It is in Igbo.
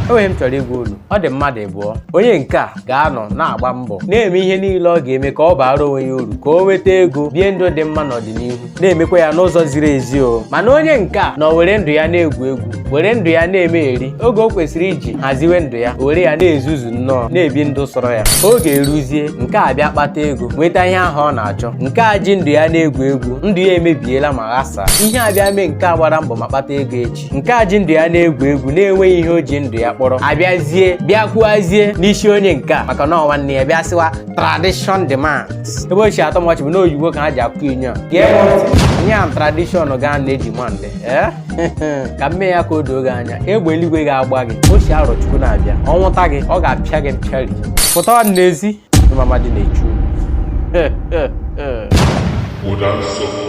Enweghị m chọrọ ịgwa unu, ọ dị mmadụ ịbụọ. Onye nke a ga-anọ na-agba mbọ, na-eme ihe niile ọ ga-eme ka ọ baara onwe ya uru, ka o nweta ego, bie ndụ dị mma n'ọdịnihu, na-emekwa ya n'ụzọ ziri ezi o. Mana onye nke a nọ were ndụ ya na-egwu egwu, were ndụ ya na-eme eri oge o kwesịrị iji haziwe ndụ ya, were ya na-ezuzu nnọọ, na-ebi ndụ sọrọ ya. Oge eruzie, nke a bịa kpata ego, nweta ihe ahụ ọ na-achọ. Nke a ji ndụ ya na-egwu egwu, ndụ ya emebiela ma ghasaa. Ihe a bịa mee nke a gbara mbọ ma kpata ego echi, nke a ji ndụ ya na-egwu egwu, na-enweghị ihe o ji ndụ ya kpọrọ, abịazie bịa kwuazie n'isi onye nke a, maka na ọ nwanne ya, bịa sịwa tradition demands. Ebe o si atọ m ọchị bụ na oyibo ka ha ji akụ inyo a. Gee m ntị, nye a tradition gaa na-edemand ee ka m mee ya ka o doo gị anya. Egbe eluigwe ga-agba gị o si arọ Chukwu na-abịa, ọnwụta gị, ọ ga-apịa gị mpịari. Pụtawa n'ezi, mama dị na-echu. Ụda nsọ.